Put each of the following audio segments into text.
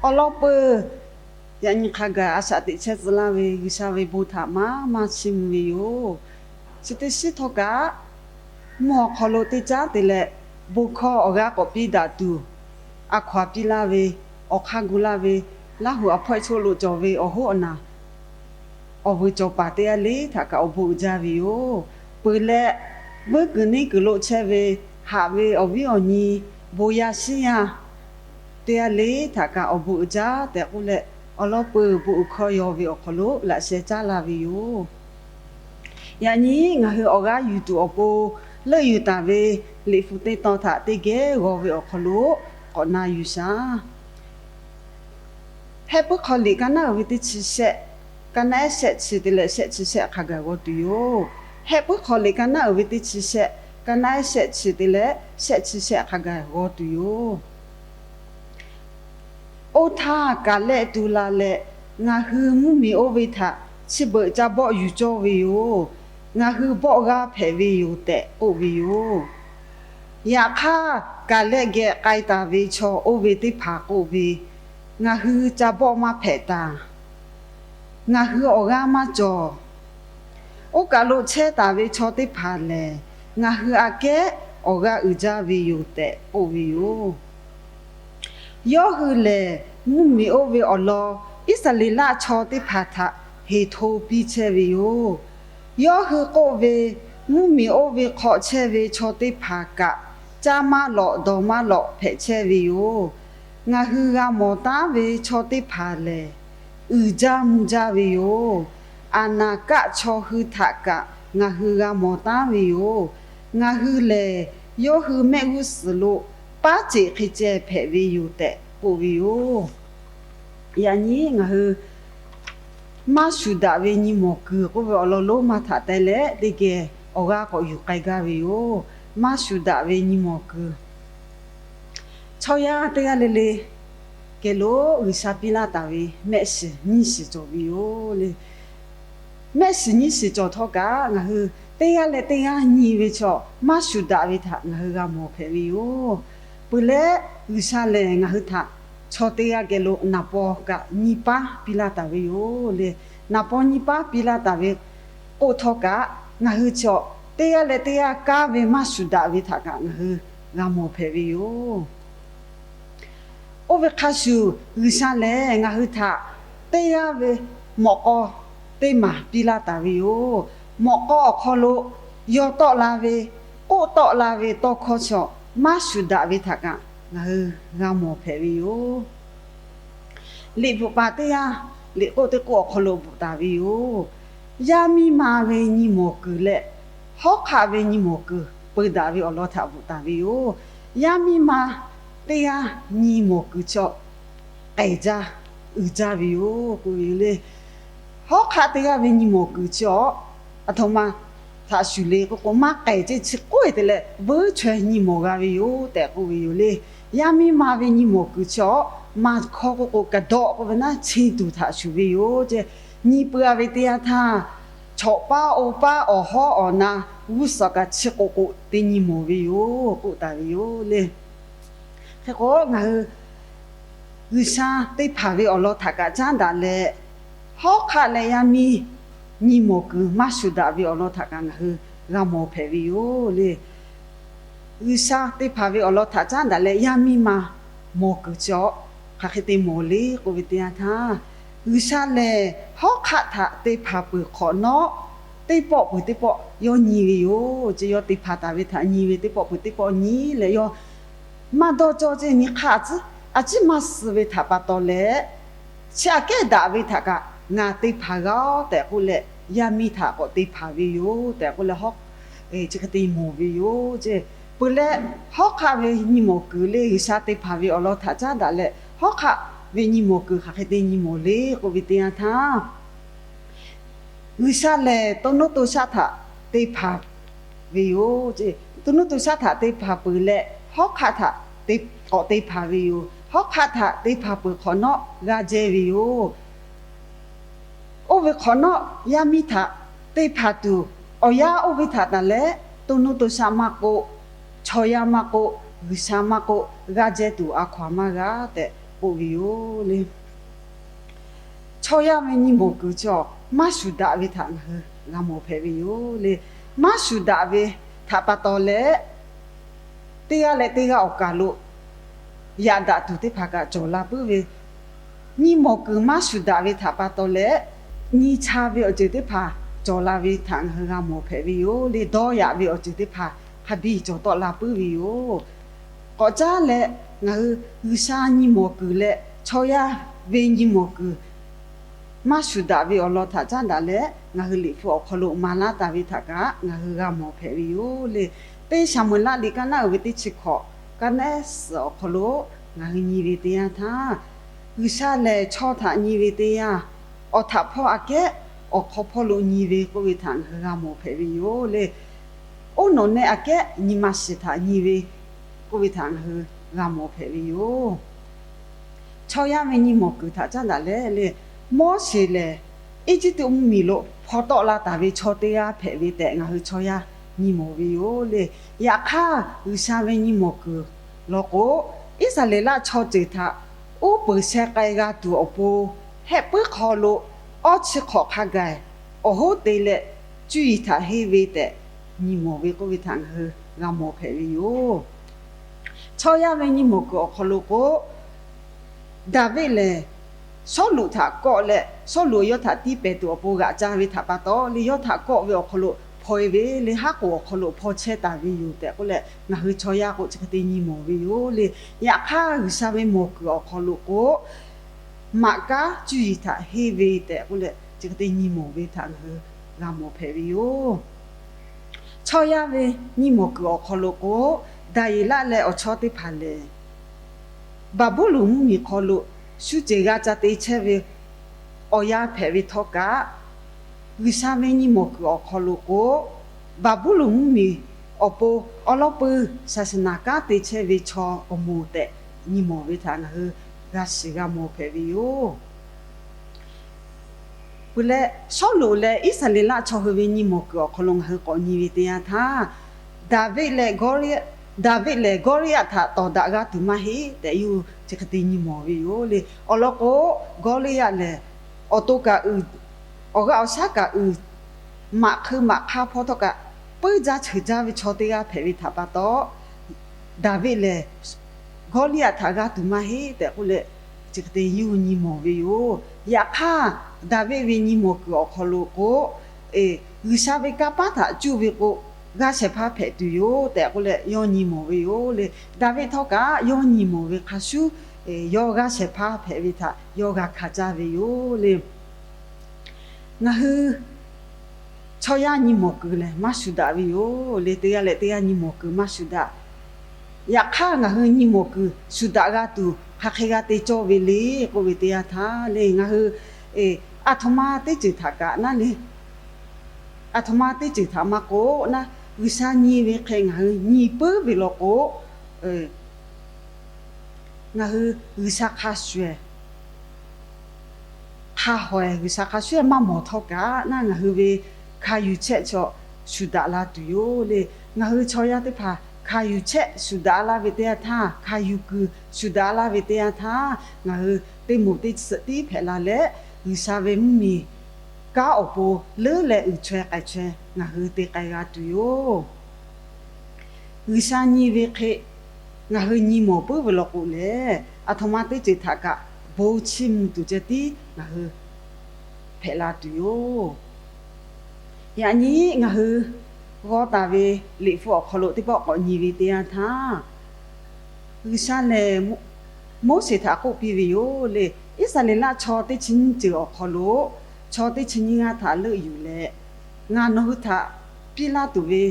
Awˬ lawn peuˬ, yaꞈ nyi hk'a gaˬ a shaꞈ teꞈ chehˇ tcuh laˇ ve G'uiˬsha ve bon htaꞈ maˇ maˇ chiˇ mvuh ve yoˬ. Chi teˇ shiˉ htawˇ kaꞈ, mvuhˇ awˬ hk'aw lo teˇ caˉ te leh, bon hkawˇ awˬ g'aˇ k'awꞈ piˇ daꞈ tuˬ, a hkaw a piˇ laˇ ve, awˬ hk'aˇ gu laˇ ve, Laˇ huˍ awˬ hpawehˇ choˆ lo cawˬ ve awˬ hoˉ awˬ naˬ awˬ vuiˬ cawˬ paˍ teˇ g'aˇ le htaꞈ kaꞈ awˬ bon uiˍ jaˇ ve yoˬ. Peuˬ leh, vuiˇ kuiˬ neˇ kuiˬ lo chehˇ ve haꞈ ve awˬ viˉ awˬ nyi bon yaˇ shiˉ yaˇ teˇ g'aˇ le htaꞈ kaꞈ awˬ bon uiˍ jaˇ tehꞈ k'oˆ leh, awˬ lawn peuˬ bon uiˍ hkawˇ yaw ve awˬ hk'aw lo laꞈ sheh caˉ laˇ ve yoˬ. Yaꞈ nyi ngaˬ hui awˬ g'aˇ yuˬ tuˬ awˬ pon leuˆ yuˬ taˍ ve liꞈ hpu teˇ tawn htaꞈ teˇ geh g'aw ve awˬ hk'aw lo k'awꞈ na yuˬ shaˍ. Hehˆ puiˉ hk'aw liꞈ ka naˉ uiˍ ve teˇ chi shehˆ, ka naˉ ehˉ shehˆ chi te leh shehˆ chi shehˆ hk'a gaˬ g'aw tuˬ yoˬ. Hehˆ puiˉ hk'aw liꞈ ka naˉ uiˍ ve teˇ chi shehˆ, ka naˉ ehˉ shehˆ chi te leh shehˆ chi shehˆ hk'a gaˬ g'aw tuˬ yoˬ. Oˇ htaˇ, Kaˍlehˆ tu la leh, Ngaˬ hui mvuhˇmiˬ oˇ ve htaꞈ chi beuꞈ ca bawˆ yuˬ cawˇ ve yoˬ. Ngaˬ hui bawˆ g'aˇ hpehꞈ ve yoˬ tehꞈ k'oˆ ve yoˬ. Yaꞈ hk'aˇ, Kaˍlehˆ geh k'ai taˍ ve chaw oˇ ve teˇ hpaˍ k'oˆ ve, Ngaˬ hui ca bawˆ maˇ hpehꞈ taˍ. Ngaˬ hui awˬ g'aˇ maˇ cawˬ. Oˇ kaˬ lo chehˇ taˍ ve chaw teˇ hpaˍ lehˬ, ngaˬ hui aꞈ kehˉ awˬ g'aˇ uiˍ jaˇ ve yoˬ tehꞈ k'oˆ ve yoˬ. Yawˇ hui lehˬ, mvuhˇmiˬ oˇ ve awˬ lawn Iˉsaˍreˍlaˆ chaw teˇ hpaˍ htaꞈ heˍ hto piˇ chehˇ ve yoˬ. Yawˇ hui k'oˆ ve, Mvuhˇmiˬ oˇ ve hk'aw chehˇ ve chaw teˇ hpaˍ kaꞈ, caˇ maˇ lawꞈ dawˬ maˇ lawꞈ hpehꞈ chehˇ ve yoˬ. Ngaˬ hui g'a mawˬ taˉ ve chaw teˇ hpaˍ lehˬ, uiˍ jaˇ mvuh jaˇ ve yoˬ. Aˬ naˍ kaˆ chaw hui htaꞈ kaꞈ ngaˬ hui g'a mawˬ taˉ ve yoˬ. Ngaˬ hui lehˬ, yawˇ hui mehˆ g'uˇ suhˍ lo paˉ ceꞈ hk'e ceh hpehꞈ ve yoˬ tehꞈ k'oˆ ve yoˬ. Yaꞈ nyi ngaˬ hui maˇ shuˍ daꞈ ve nyi mawˬ kuiˬ k'oˆ ve awˬ lawn lonˉ maˇ htaꞈ te leh, teˇ geh awˬ g'aˇ k'awꞈ yuˬ k'ai gaˇ ve yoˬ. Maˇ shuˍ daꞈ ve nyi mawˬ kuiˬ. Chaw yaˇ teˇ g'aˇ le le geh lo G'uiˬsha piˇ laˇ taˍ ve mehˆ shiˍ nyiˇ shiˍ cawˬ ve yoˬ le. Mehˆ shiˍ nyiˇ shiˍ cawˬ htawˇ kaꞈ, ngaˬ hui teˇ g'aˇ leh teˇ g'aˇ nyi ve chaw maˇ shuˍ daꞈ ve htaꞈ ngaˬ hui g'a mawˬ hpehꞈ ve yoˬ. Peuˬ leh, G'uiˬsha lehˬ ngaˬ hui htaꞈ chaw teˇ g'aˇ geh lo naˍ paw kaꞈ nyi paˉ piˇ laˇ taˍ ve yoˬ le. Naˍ paw nyi paˉ piˇ laˇ taˍ ve k'oˆ htawˇ kaꞈ, ngaˬ hui chaw teˇ g'aˇ leh teˇ g'aˇ kaˇ ve maˇ shuˍ daꞈ ve htaꞈ kaꞈ ngaˬ hui g'a mawˬ hpehꞈ ve yoˬ. Oˇ ve hk'a shuˍ, G'uiˬsha lehˬ ngaˬ hui htaꞈ teˇ g'aˇ ve mawꞈ k'aw teˇ maˬ piˇ laˇ taˍ ve yoˬ. Mawꞈ k'aw awˬ hk'aw lo yaw tawˆ la ve, k'oˆ tawˆ la ve tawˇ hkawˇ chaw maˇ shuˍ daꞈ ve htaꞈ kaꞈ ngaˬ hui g'a mawˬ hpehꞈ ve yoˬ. Liꞈ bvuhꞈ paˍ teˇ g'aˇ liꞈ k'oˆ teˇ k'oˆ awˬ hk'aw lo bvuhꞈ taˍ ve yoˬ. Yaˇ miˇ ma ve nyi mawˬ kuiˬ leh hawˉ hk'aˆ ve nyi mawˬ kuiˬ peu daꞈ ve awˬ lawn htaꞈ bvuhꞈ taˍ ve yoˬ. Yaˇ miˇ ma teˇ g'aˇ nyi mawˬ kuiˬ chaw k'ehˬ jaˇ, uiˍ jaˇ ve yoˬ k'oˆ ve yoˬ le. Hawˉ hk'aˆ teˇ g'aˇ ve nyi mawˬ kuiˬ chi awˬ, aˬ htoꞈ ma htaꞈ shuˍ le k'oˆ k'o, maˇ k'ehˬ ceˇ chi k'oˆ e te leh vuiˇ chaweh nyi mawˬ g'a ve yoˬ tehꞈ k'oˆ ve yoˬ le. Yaˇ miˇ ma ve nyi mawˬ kuiˬ chi awˬ, maˇ hkawˇ k'oˆ k'o, kaꞈ dawˆ k'oˆ ve naˉ, chi tuˬ htaꞈ shuˍ ve yoˬ ce. Nyi peuˬ a ve teˇ yanˇ htaˇ, chaw paˉ oˇ paˉ awˬ hawˉ awˬ na g'uˇ suhˍ kaꞈ chi k'oꞈ k'oꞈ te nyi mawˬ ve yoˬ k'oˆ taˍ ve yoˬ le. Hk'e k'o, ngaˬ hui G'uiˬsha te hpanˍ ve awˬ lawn htaꞈ kaꞈ caˉ daꞈ leh, hawˉ hk'aˆ leh yaˇ miˇ nyi mawˬ kuiˬ maˇ shuˍ daꞈ ve awˬ lawn htaꞈ kaꞈ ngaˬ hui g'a mawˬ hpehꞈ ve yoˬ le. G'uiˬsha te hpanˍ ve awˬ lawn htaꞈ caˉ daꞈ leh yaˇ miˇ ma mawˬ kuiˬ chi awˬ, hk'aˬ hk'e te mawˬ le k'oˆ ve teˇ yanˇ htaˇ, G'uiˬsha lehˬ hawˉ hk'aˆ htaꞈ te hpanˍ peuˬ hk'awꞈ nawˉ, teˇ pawˆ peuˬ teˇ pawˆ yawˇ nyi ve yoˬ ce. Yawˇ te hpanˍ taˍ ve htaꞈ nyi ve teˇ pawˆ peuˬ teˇ pawˆ nyi leh, yawˇ maˇ dawˇ cawˇ ce. Nyi hk'aˇ a ciˉ maˇ suh ve htaꞈ pa taw leh, chi aꞈ kehˉ daꞈ ve htaꞈ kaꞈ ngaˬ te hpanˍ g'a-oˬ tehꞈ k'oˆ leh, yaˇ miˇ htaꞈ k'awꞈ te hpanˍ ve yoˬ tehꞈ k'oˆ leh, hawˉ, chi hk'e te mawˬ ve yoˬ ce. Peuˬ leh, hawˉ hk'aˆ ve nyi mawˬ kuiˬ le G'uiˬsha te hpanˍ ve awˬ lawn htaꞈ caˉ daꞈ leh, hawˉ hk'aˆ ve nyi mawˬ kuiˬ hk'aˬ hk'e te nyi mawˬ le k'oˆ ve teˇ yanˇ htaˇ, G'uiˬsha lehˬ to nuˇ to shaˆ htaꞈ te hpanˍ ve yoˬ ce. To nuˇ to shaˆ htaꞈ te hpanˍ peuˬ leh, hawˉ hk'aˆ htaꞈ k'awꞈ te hpanˍ ve yoˬ. Hawˉ hk'aˆ htaꞈ te hpanˍ peuˬ hk'awꞈ nawˉ g'a jehˇ ve yoˬ. Oˇ ve hk'awꞈ nawˉ, yaˇ miˇ htaꞈ te hpanˍ tuˬ, awˬ yanˇ oˇ ve htaꞈ taˍ leh, to nuˇ to shaˆ maˇ k'oˆ, chaw yaˇ maˇ k'oˆ, G'uiˬsha maˇ k'oˆ, g'a jehˇ tuˬ a hkaw aˬ maˇ g'a tehꞈ k'oˆ ve yoˬ le. Chaw yaˇ ve nyi mawˬ kuiˬ chi awˬ maˇ shuˍ daꞈ ve htaꞈ ngaˬ hui g'a mawˬ hpehꞈ ve yoˬ le. Maˇ shuˍ daꞈ ve htaꞈ pa taw leh, teˇ g'aˇ leh teˇ g'aˇ awˬ kaˬ lo yaꞈ daꞈ tuˬ teˇ hpaˍ kaꞈ cawˬ la puiˉ ve, nyi mawˬ kuiˬ maˇ shuˍ daꞈ ve htaꞈ pa taw leh, nyi cha ve awˬ ceuˬ teˇ hpaˍ cawˬ la ve htaꞈ ngaˬ hui g'a mawˬ hpehꞈ ve yoˬ le. Dawˇ yaꞈ ve awˬ ceuˬ teˇ hpaˍ hk'a biˇ cawˬ tawˆ la puiˉ ve yoˬ. K'awꞈ caˉ leh, ngaˬ hui G'uiˬsha nyi mawˬ kuiˬ leh chaw yaˇ ve nyi mawˬ kuiˬ maˇ shuˍ daꞈ ve awˬ lawn htaꞈ caˉ daꞈ leh, ngaˬ hui liꞈ hpu awˬ hk'aw lo maˍ laˇ taˍ ve htaꞈ kaꞈ ngaˬ hui g'a mawˬ hpehꞈ ve yoˬ le. Teˇ Saˍmo-eˍlaˆ liꞈ kaˇ naˉ uiˍ ve teˇ chi hkawꞈ, kaˇ naˉ suhˍ awˬ hk'aw lo ngaˬ hui nyi ve teˇ yanˇ htaˇ, G'uiˬsha lehˬ chaw htaꞈ nyi ve teˇ yanˇ, awˬ htaꞈ hpawˇ aꞈ kehˉ awˬ hk'aw hpawˇ lo nyi ve k'oˆ ve htaꞈ ngaˬ hui g'a mawˬ hpehꞈ ve yoˬ le. Oˇ nawˬ neh aꞈ kehˉ nyi ma shiˍ htaꞈ nyi ve k'oˆ ve htaꞈ ngaˬ hui g'a mawˬ hpehꞈ ve yoˬ. Chaw yaˇ ve nyi mawˬ kuiˬ htaꞈ caˉ daꞈ leh le, Moˉseˍ lehˬ Eˇjiˇtuꞈ mvuhˇmiˬ lo hpaw tawˆ la taˍ ve chaw teˇ g'aˇ hpehꞈ ve tehꞈ ngaˬ hui chaw yaˇ nyi mawˬ ve yoˬ le. Yaꞈ hk'aˇ, G'uiˬsha ve nyi mawˬ kuiˬ law k'o, Iˉsaˍreˍlaˆ chaw ceuˬ htaꞈ uˉ peunˍ sheh k'ai g'a tuˬ awˬ pon, hehˆ puiˉ hk'aw lo awˇ chi hk'awꞈ hk'a gaˬ awˬ hoˉ te leh cuˇ yiˍ htaꞈ henˇ ve tehꞈ nyi mawˬ ve k'oˆ ve htaꞈ ngaˬ hui g'a mawˬ hpehꞈ ve yoˬ. Chaw yaˇ ve nyi mawˬ kuiˬ awˬ hk'aw lo k'o, Daˍviˆ lehˬ Sawˉluꞈ htaꞈ kawˆ leh, Sawˉluꞈ yawˇ htaꞈ tiˇ pehˍ tuˬ awˬ pon g'aꞈ ca ve htaꞈ pa taw le, yawˇ htaꞈ kawˆ ve awˬ hk'aw lo hpaw e ve le, haˉ k'oˍ awˬ hk'aw lo hpaw chehˇ taˍ ve yoˬ tehꞈ k'oˆ leh, ngaˬ hui chaw yaˇ k'o chi hk'e te nyi mawˬ ve yoˬ le. Yaꞈ hk'aˇ, G'uiˬsha ve mawˬ kuiˬ awˬ hk'aw lo k'o, maꞈ kaˉ cuˇ yiˍ htaꞈ henˇ ve tehꞈ k'oˆ leh, chi hk'e te nyi mawˬ ve htaꞈ ngaˬ hui g'a mawˬ hpehꞈ ve yoˬ. Chaw yaˇ ve nyi mawˬ kuiˬ awˬ hk'aw lo k'o, Daˍyeˍlaˆ leh awˬ chawˇ teˇ hpaˍ lehˬ, Baˍbuˍlonˍ mvuhˇmiˬ hk'aw lo shu ceuˬ g'a ca te chehˇ ve awˬ yanˇ hpehꞈ ve htawˇ kaꞈ, G'uiˬsha ve nyi mawˬ kuiˬ awˬ hk'aw lo k'o, Baˍbuˍlonˍ mvuhˇmiˬ awˬ pon awˉ lawˉ peuˇ saˍsaˍnaˍ kanˉ te chehˇ ve chaw awˬ moˍ tehꞈ nyi mawˬ ve htaꞈ ngaˬ hui g'a shiˍ g'a mawˬ hpehꞈ ve yoˬ. Peuˬ leh, Sawˉluꞈ leh Iˉsaˍreˍlaˆ chaw hui ve nyi mawˬ kuiˬ awˬ hk'aw lo ngaˬ hui k'awꞈ nyi ve teˇ yanˇ htaˇ, Daˍviˆ leh Gawˇliˇyaˆ, Daˍviˆ lehˬ Gawˇliˇyaˆ htaꞈ tawˍ daꞈ g'a tuˬ maˇ heˆ tehꞈ yawˇ hui chi hk'e te nyi mawˬ ve yoˬ le. Awˬ lawn k'o, Gawˇliˇyaˆ lehˬ awˬ to kaꞈ uiˍ, awˬ g'aˇ awˬ shaˉ kaꞈ uiˍ, maꞈ hk'eu maꞈ hk'aˇ hpawˇ htawˇ kaꞈ peuˉ jaˇ cheuˬ jaˇ ve chaw teˇ g'aˇ hpehꞈ ve htaꞈ pa taw, Daˍviˆ lehˬ Gawˇliˇyaˆ htaꞈ g'aˇ tuˬ maˇ heˆ tehꞈ k'oˆ leh, chi hk'e te yawˇ hui nyi mawˬ ve yoˬ. Yaꞈ hk'aˇ, Daˍviˆ ve nyi mawˬ kuiˬ awˬ hk'aw lo k'o, G'uiˬsha ve kanˇ paˉ htaꞈ cuˇ ve k'o, g'aˇ shehˍ hpaˇ hpehꞈ tuˬ yoˬ tehꞈ k'oˆ leh yawˇ nyi mawˬ ve yoˬ le. Daˍviˆ htawˇ kaꞈ yawˇ nyi mawˬ ve hk'a shuˉ, yawˇ g'aˇ shehˍ hpaˇ hpehꞈ ve htaꞈ yawˇ g'a hkanˍ caˇ ve yoˬ le. Ngaˬ hui chaw yaˇ nyi mawˬ kuiˬ lehˬ maˇ shuˍ daꞈ ve yoˬ le. Teˇ g'aˇ leh teˇ g'aˇ nyi mawˬ kuiˬ maˇ shuˍ daꞈ. Yaꞈ hk'aˇ, ngaˬ hui nyi mawˬ kuiˬ shuˍ daꞈ g'a tuˬ hk'aˬ hk'e g'a te cawˇ ve le k'oˆ ve teˇ yanˇ htaˇ le, ngaˬ hui aˬ htoꞈ ma teˇ ceuˬ htaꞈ kaꞈ naˉ le, aˬ htoꞈ ma teˇ ceuˬ htaꞈ maˇ k'oˆ naˉ, G'uiˬsha nyi ve hk'e ngaˬ hui nyi puiˉ ve law k'o, ngaˬ hui G'uiˬsha hk'a shuˍ hk'a haweh G'uiˬsha hk'a shuˍ maˇ mawˬ htawˇ kaꞈ naˉ, ngaˬ hui ve hk'a yuˬ chehˇ chaw shuˍ daꞈ la tuˬ yoˬ le. Ngaˬ hui chaw yaˇ teˇ hpaˍ hk'a yuˬ chehˇ shuˍ daꞈ laˇ ve teˇ yanˇ htaˇ, hk'a yuˬ kuiˬ shuˍ daꞈ laˇ ve teˇ yanˇ htaˇ, ngaˬ hui teˇ moˍ teˇ suhˍ tiˉ hpehꞈ la leh, G'uiˬsha ve mvuhˇmiˬ kanˉ awˬ pon leuˉ leh uiˍ chaweh k'ai chaweh ngaˬ hui te k'ai g'a tuˬ yoˬ. G'uiˬsha nyi ve hk'e ngaˬ hui nyi mawˬ puiˉ ve law k'o lehˬ, aˬ htoꞈ ma teˇ ceuˬ htaꞈ kaꞈ bon chiˇ mvuh tuˬ ceh tiˉ ngaˬ hui hpehꞈ la tuˬ yoˬ. Yaꞈ nyi ngaˬ hui g'awˇ taˍ ve liꞈ hpu awˬ hk'aw lo teˇ pawˆ k'awꞈ nyi ve teˇ yanˇ htaˇ, G'uiˬsha lehˬ Moˉseˍ htaꞈ k'oˆ piˇ ve yoˬ le. Iˉsaˍreˍlaˆ chaw teˇ chi nyiˇ ceuˬ awˬ hk'aw lo chaw teˇ chi nyiˇ g'aˇ htaꞈ leuˆ yuˬ leh, ngaˬ nawˬ hui htaꞈ piˇ laˇ tuˬ ve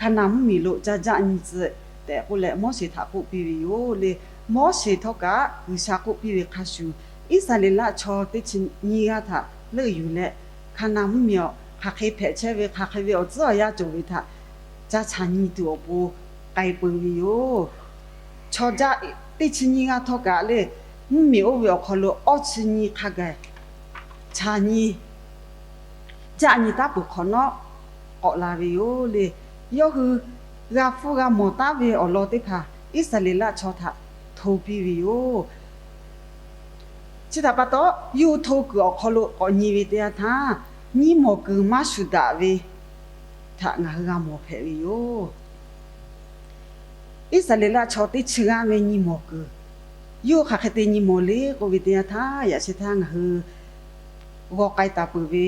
Hkaˍnanˍ mvuhˇmiˬ lo ca jaˆ nyi tcuh tehꞈ k'oˆ leh Moˉseˍ htaꞈ k'oˆ piˇ ve yoˬ le. Moˉseˍ htawˇ kaꞈ G'uiˬsha k'oˆ piˇ ve hk'a shuˍ, Iˉsaˍreˍlaˆ chaw teˇ chi nyiˇ g'aˇ htaꞈ leuˆ yuˬ leh, Hkaˍnanˍ mvuhˇmiˬ awˬ hk'aˬ hk'e hpehꞈ chehˇ ve, hk'aˬ hk'e ve awˬ tcuhˉ awˬ yanˇ cawˬ ve htaꞈ ca chaꞈ nyi tuˬ awˬ pon k'ai peu ve yoˬ. Chaw jaˆ teˇ chi nyiˇ g'aˇ htawˇ kaꞈ le, mvuhˇmiˬ oˇ ve awˬ hk'aw lo awˇ chi nyi hk'a gaˬ chaꞈ nyi jaˆ nyi taˉ peuˬ hk'awꞈ nawˉ k'awꞈ la ve yoˬ le. Yawˇ hui g'a hpfuhˇ g'a mawˬ taˉ ve awˬ lawn teˇ hpaˍ Iˉsaˍreˍlaˆ chaw htaꞈ hto piˇ ve yoˬ. Chi htaꞈ pa taw, yawˇ hui hto kuiˬ awˬ hk'aw lo k'awꞈ nyi ve teˇ yanˇ htaˇ, nyiˇ mawˬ kuiˬ maˇ shuˍ daꞈ ve htaꞈ ngaˬ hui g'a mawˬ hpehꞈ ve yoˬ. Iˉsaˍreˍlaˆ chaw teˇ chi g'aˇ ve nyiˇ mawˬ kuiˬ, yawˇ hui hk'aˬ hk'e te nyi mawˬ le k'oˆ ve teˇ yanˇ htaˇ, yaꞈ sheh htaˇ ngaˬ hui g'aw k'ai taˍ peuˬ ve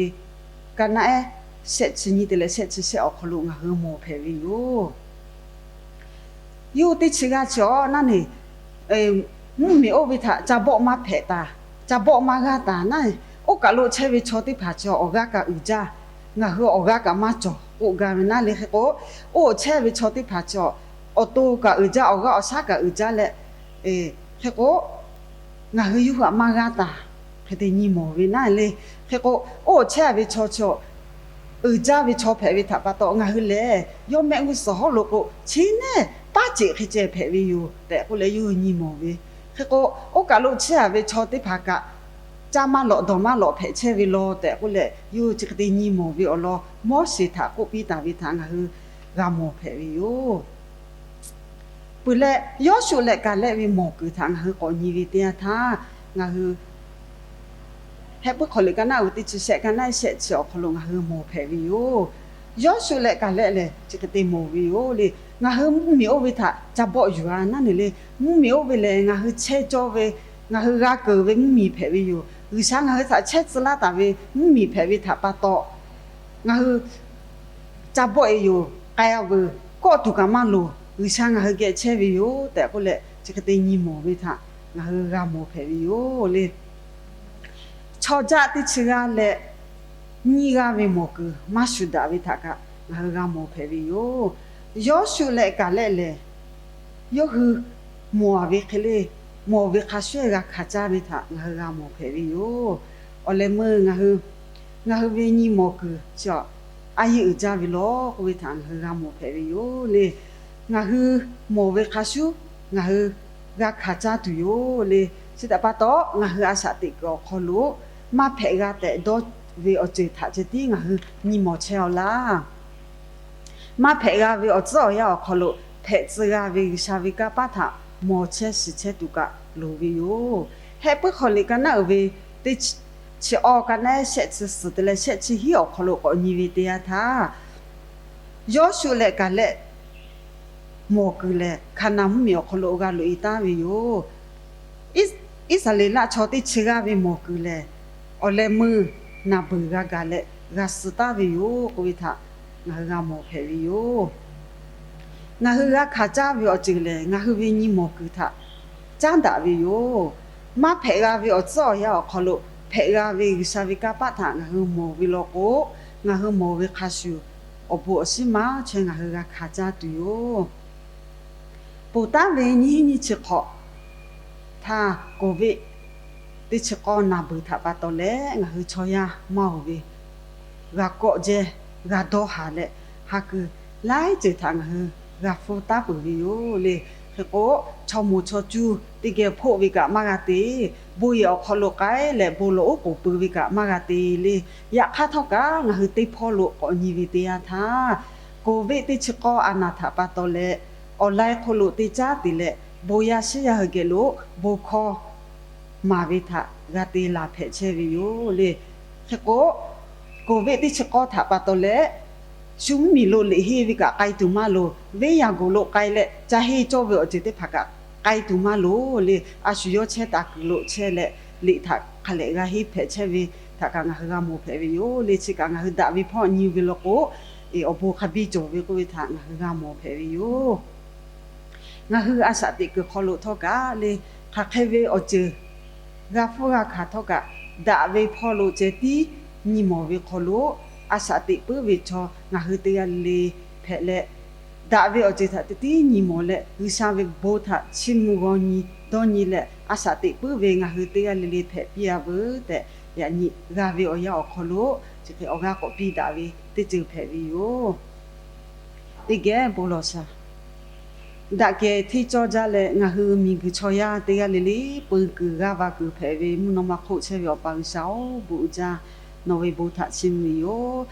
ka naˆ ehˉ shehˆ chi nyiˇ te leh shehˆ chi shehˆ awˬ hk'aw lo ngaˬ hui mawˬ hpehꞈ ve yoˬ. Yawˇ hui teˇ chi g'aˇ chi awˬ naˉ neˬ, mvuhˇmiˬ oˇ ve htaꞈ ca bawˆ maˇ hpehꞈ taˍ, ca bawˆ maˇ g'aˇ taˍ naˉ, oˇ kaˬ lo chehˇ ve chaw teˇ hpaˍ chi awˬ g'aˇ kaꞈ uiˍ jaˇ, ngaˬ hui awˬ g'aˇ kaꞈ maˇ cawˬ k'oˆ gaˇ ve naˉ le. Hk'e k'o, oˇ chehˇ ve chaw teˇ hpaˍ chi awˬ to kaꞈ uiˍ jaˇ, awˬ g'aˇ awˬ shaˉ kaꞈ uiˍ jaˇ leh, hk'e k'o, ngaˬ hui yawˇ hui htaꞈ maˇ g'aˇ taˍ hk'e te nyi mawˬ ve naˉ le. Hk'e k'o, oˇ chehˇ ve chaw chi uiˍ jaˇ ve chaw hpehꞈ ve htaꞈ pa taw, ngaˬ hui lehˬ yawˇ mehˆ g'uˇ suhˍ hawˉ lo k'o, chi neˉ paˉ ceꞈ hk'e ceh hpehꞈ ve yoˬ tehꞈ k'oˆ leh yawˇ hui nyi mawˬ ve. Hk'e k'o, oˇ kaˬ lo chehˇ ve chaw teˇ hpaˍ kaꞈ, caˇ maˇ lawꞈ dawˬ maˇ lawꞈ hpehꞈ chehˇ ve law tehꞈ k'oˆ leh, yawˇ hui chi hk'e te nyi mawˬ ve awˬ lawn Moˉseˍ htaꞈ k'oˆ piˇ taˍ ve htaꞈ ngaˬ hui g'a mawˬ hpehꞈ ve yoˬ. Peuˬ leh, Yawˇshuˆ leh Kaˍlehˆ ve mawˬ kuiˬ htaꞈ ngaˬ hui k'awꞈ nyi ve teˇ yanˇ htaˇ, ngaˬ hui Heh puiˉ hk'aw liꞈ ka naˆ uiˍ teˇ chi shehˆ, ka naˆ shehˆ chi awˬ hk'aw lo ngaˬ hui mawˬ hpehꞈ ve yoˬ. Yawˇshuˆ leh Kaˍlehˆ lehˬ chi hk'e te mawˬ ve yoˬ le. Ngaˬ hui mvuhˇmiˬ oˇ ve htaꞈ ca bawˆ yuˬ a naˉ neˬ le. Mvuhˇmiˬ oˇ ve lehˬ, ngaˬ hui chehˇ cawˇ ve, ngaˬ hui g'a keunˍ ve mvuhˇmiˬ hpehꞈ ve yoˬ. G'uiˬsha ngaˬ hui htaꞈ chehˇ tcuh laˇ taˍ ve mvuhˇmiˬ hpehꞈ ve htaꞈ pa taw, ngaˬ hui ca bawˆ e yoˬ. K'ai a veuˬ, kawˆ tuˬ kaꞈ maˇ loˍ. G'uiˬsha ngaˬ hui geh chehˇ ve yoˬ tehꞈ k'oˆ leh, chi hk'e te nyi mawˬ ve htaꞈ ngaˬ hui g'a mawˬ hpehꞈ ve yoˬ le. Chaw jaˆ teˇ chi g'aˇ leh nyiˇ g'aˇ ve mawˬ kuiˬ maˇ shuˍ daꞈ ve htaꞈ kaꞈ ngaˬ hui g'a mawˬ hpehꞈ ve yoˬ. Yawˇshuˆ leh Kaˍlehˆ lehˬ, yawˇ hui mawˬ a ve hk'e le, mawˬ ve hk'a shuˍ g'a hkanˍ caˇ ve htaꞈ ngaˬ hui g'a mawˬ hpehꞈ ve yoˬ. Awˬ lehˬ meuˇ ngaˬ hui, ngaˬ hui ve nyi mawˬ kuiˬ chi a, a yehˇ uiˍ jaˇ ve law k'oˆ ve htaꞈ ngaˬ hui g'a mawˬ hpehꞈ ve yoˬ le. Ngaˬ hui mawˬ ve hk'a shuˍ ngaˬ hui g'a hkanˍ caˇ tuˬ yoˬ le. Chi htaꞈ pa taw, ngaˬ hui a shaꞈ teꞈ kuiˬ awˬ hk'aw lo maˇ hpehꞈ g'a tehꞈ dawˇ ve awˬ ceuˬ htaꞈ ceh tiˉ ngaˬ hui nyi mawˬ chehˇ a laˇ. Maˇ hpehꞈ g'a ve awˬ tcuhˉ awˬ yanˇ awˬ hk'aw lo hpehꞈ tcuh g'a ve G'uiˬsha ve kanˇ paˆ htaꞈ mawˬ chehˇ shiˍ chehˇ tuˬ kaꞈ loˍ ve yoˬ. Heh puiˉ hk'aw liꞈ ka naˆ uiˍ ve teˇ chi awˇ, ka naˆ shehˆ chi suhˍ te leh shehˆ chi hiˉ awˬ hk'aw lo k'awꞈ nyi ve teˇ yanˇ htaˇ, Yawˇshuˆ leh Kaˍlehˆ mawˬ kuiˬ lehˬ, Hkaˍnanˍ mvuhˇmiˬ awˬ hk'aw lo g'a loꞈ e taˉ ve yoˬ. Iˉsaˍreˍlaˆ chaw teˇ chi g'aˇ ve mawˬ kuiˬ lehˬ, awˬ leh meuˇ naˬ beuˬ g'a gaˬ leh g'a suh taˉ ve yoˬ k'oˆ ve htaꞈ ngaˬ hui g'a mawˬ hpehꞈ ve yoˬ. Ngaˬ hui g'a hkanˍ caˇ ve awˬ ceuˬ lehˬ, ngaˬ hui ve nyi mawˬ kuiˬ htaꞈ caˉ daꞈ ve yoˬ. Maˇ hpehꞈ g'a ve awˬ tcuhˉ awˬ yanˇ awˬ hk'aw lo hpehꞈ g'a ve G'uiˬsha ve kanˇ paˆ htaꞈ ngaˬ hui mawˬ ve law k'o, ngaˬ hui mawˬ ve hk'a shuˍ awˬ bon awˬ shinˉ maˇ chaweh ngaˬ hui g'a hkanˍ caˇ tuˬ yoˬ. Ponˬ taˉ ve nyiˇ hinˉ nyiˇ chi hk'awꞈ htaˇ, COVID teˇ chi k'awˇ naˬ beuˬ htaꞈ pa taw leh ngaˬ hui chaw yaˇ maˇ oˬ ve g'a kawˆ jehˇ, g'a dawˇ haˍ leh, ha kuiˬ laiˉ ceuˬ htaꞈ ngaˬ hui g'a hpfuhˇ taˉ peuˬ ve yoˬ le. Hk'e k'o, chaw moˍ chaw cuˇ teˇ geh hpoˆ ve kaꞈ maˇ g'a te. Bon yehˬ awˬ hk'aw lo k'ai leh bon lawˬ oˉ k'oˍ pui ve kaꞈ maˇ g'a te le. Yaꞈ hk'aˇ htawˇ kaꞈ ngaˬ hui teˇ hpawˇ lo k'awꞈ nyi ve teˇ yanˇ htaˇ, COVID teˇ chi k'awˇ a naˬ htaꞈ pa taw leh, online hk'oˆ lo teˇ caˉ te leh bon yaˇ shiˉ yaˇ hui geh lo bon hkawˇ maˍ ve htaꞈ g'a te laˬ hpehꞈ chehˇ ve yoˬ le. Hk'e k'o, COVID teˇ chi k'awˇ htaꞈ pa taw leh, shu mvuhˇmiˬ lo liꞈ henˇ ve kaꞈ k'ai tuˬ maˇ loˍ. Venˇ yaˍ goˍ lo k'ai leh ca henˇ cawˇ ve awˬ ceuˬ teˇ hpaˍ kaꞈ k'ai tuˬ maˇ loˍ le. A shu yawˇ chehˇ taˍ kuiˬ lo chehˇ leh, liꞈ htaꞈ hk'a lehꞈ g'a henˇ hpehꞈ chehˇ ve htaꞈ kaꞈ ngaˬ hui g'a mawˬ hpehꞈ ve yoˬ le. Chi kaꞈ ngaˬ hui daꞈ ve hpawˇ nyi ve law k'o, awˬ bon hk'a biˇ cawˬ ve k'oˆ ve htaꞈ ngaˬ hui g'a mawˬ hpehꞈ ve yoˬ. Ngaˬ hui a shaꞈ teꞈ kuiˬ hk'aw lo htawˇ kaꞈ le, hk'aˬ hk'e ve awˬ ceuˬ g'a hpfuhˇ g'a hkanˍ htawˇ kaꞈ, daꞈ ve hpawˇ lo ceh tiˉ nyi mawˬ ve hk'aw lo, a shaꞈ teꞈ puiˉ ve chaw ngaˬ hui teˇ g'aˇ le le hpehꞈ leh, daꞈ ve awˬ ceuˬ htaꞈ teh tiˉ nyi mawˬ leh, G'uiˬsha ve bon htaꞈ chiˇ mvuh g'aw nyi dawˇ nyi leh, a shaꞈ teꞈ puiˉ ve ngaˬ hui teˇ g'aˇ le le hpehꞈ piˇ a veuˬ tehꞈ, yaꞈ nyi g'a ve awˬ yanˇ awˬ hk'aw lo chi hk'e awˬ g'aˇ k'awꞈ piˇ daꞈ ve teˇ ceuˬ hpehꞈ ve yoˬ. Teˇ geh bon lawˬ shaˍ. Daꞈ kehˬ hteˇ cawˇ jaˇ leh ngaˬ hui miˬguiˬ chaw yaˇ teˇ g'aˇ le le peu kuiˬ g'aˇ va kuiˬ hpehꞈ ve mvuhˇ naw ma hk'oˆ chehˇ ve Awˬ pa G'uiˬsha-oˬ, bon uiˍ jaˇ. Nawˬ ve bon htaꞈ chiˇ mvuh ve yoˬ.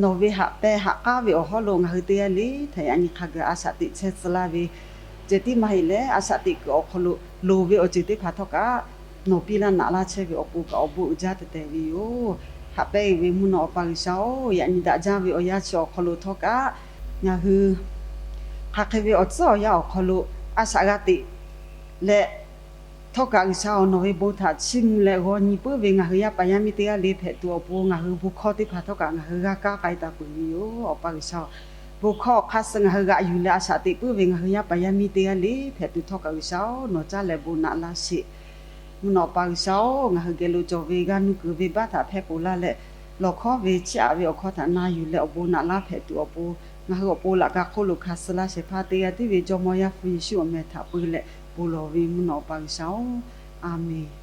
Nawˬ ve haꞈ pehnˇ haꞈ k'aˉ ve awˬ hawˉ lo ngaˬ hui teˇ g'aˇ le htaꞈ yaꞈ nyi hk'a gaˬ a shaꞈ teꞈ chehˇ tcuh laˇ ve ceh tiˉ maˇ heˆ leh, a shaꞈ teꞈ kuiˬ awˬ hk'aw lo loˍ ve awˬ ceuˬ teˇ hpaˍ htawˇ kaꞈ nawˬ piˇ laˇ naꞈ laˇ chehˇ ve awˬ pon kaꞈ awˬ bon uiˍ jaˇ teh tehˬ ve yoˬ. Haꞈ pehnˇ ve mvuhˇ naw Awˬ pa G'uiˬsha-oˬ, yaꞈ nyi daꞈ jaˇ ve awˬ yanˇ chi awˬ hk'aw lo htawˇ kaꞈ ngaˬ hui hk'aˬ hk'e ve awˬ tcuhˉ awˬ yanˇ awˬ hk'aw lo a shaꞈ g'a teꞈ leh, htawˇ kaꞈ G'uiˬsha-oˬ, nawˬ ve bon htaꞈ chiˇ mvuh leh g'aw nyi puiˉ ve ngaˬ hui yaˇ paˍ yaˇ miˇ teˇ g'aˇ le hpehꞈ tuˬ awˬ pon ngaˬ hui bon hkawˇ teˇ hpaˍ htawˇ kaꞈ ngaˬ hui g'a kaˇ k'ai taˍ peuˬ ve yoˬ. Awˬ pa G'uiˬsha-oˬ, bon hkawˇ awˬ hk'aˇ suh ngaˬ hui g'aꞈ yuˬ leh a shaꞈ teꞈ puiˉ ve ngaˬ hui yaˇ paˍ yaˇ miˇ teˇ g'aˇ le hpehꞈ tuˬ htawˇ kaꞈ G'uiˬsha-oˬ, nawˬ caˇ leh bon naꞈ laˇ sheˍ. Mvuhˇ naw Awˬ pa G'uiˬsha-oˬ, ngaˬ hui geh lo cawˬ ve g'a nuˇ kuiˬ venˇbaˆ htaꞈ hpehˇ poˬ laˇ leh, lawˬ hkawˉ ve chiˇ aꞈ ve awˬ hkawˇ htaꞈ na yuˬ leh awˬ bon naꞈ laˇ hpehꞈ tuˬ awˬ pon ngaˬ hui awˬ pon laꞈ ka hk'oˆ lo hkanˍ suh laˇ shehˍ hpaˇ teˇ g'aˇ tiˉ ve Jawˇmawˇ Yaˇ hpu Yeˍsuˆ awˬ meh htaꞈ peu leh bon lawˬ ve mvuhˇ naw Awˬ pa G'uiˬsha-oˬ, a menˬ.